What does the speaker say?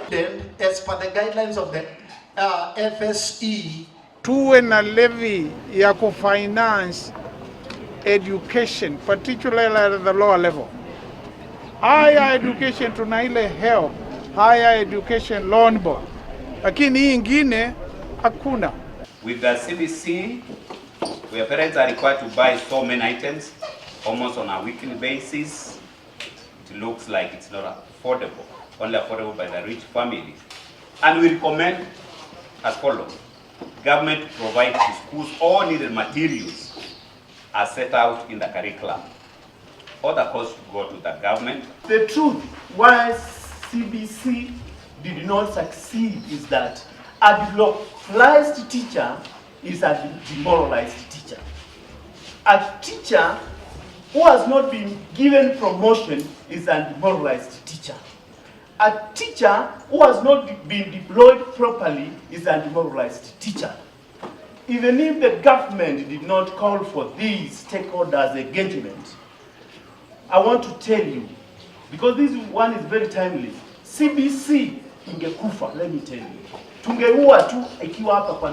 Then, as per the guidelines of the FSE, tuwe na levy ya kufinance education, particularly at the lower level. Higher education tuna ile help, higher education loan board, lakini hii ingine hakuna. With the CBC, where parents are required to buy so many items almost on a weekly basis, it looks like it's not affordable, only affordable by the rich families. And we recommend as follows: government to provide to schools all needed materials as set out in the curriculum. All the costs should go to the government. The truth why CBC did not succeed is that a demoralized teacher is a demoralized teacher. A teacher who has not been given promotion is a demoralized teacher. A teacher who has not been deployed properly is a demoralized teacher. Even if the government did not call for these stakeholders engagement, I want to tell you, because this one is very timely, CBC ingekufa, let me tell you. Tungeua tu ikiwa hapa kwa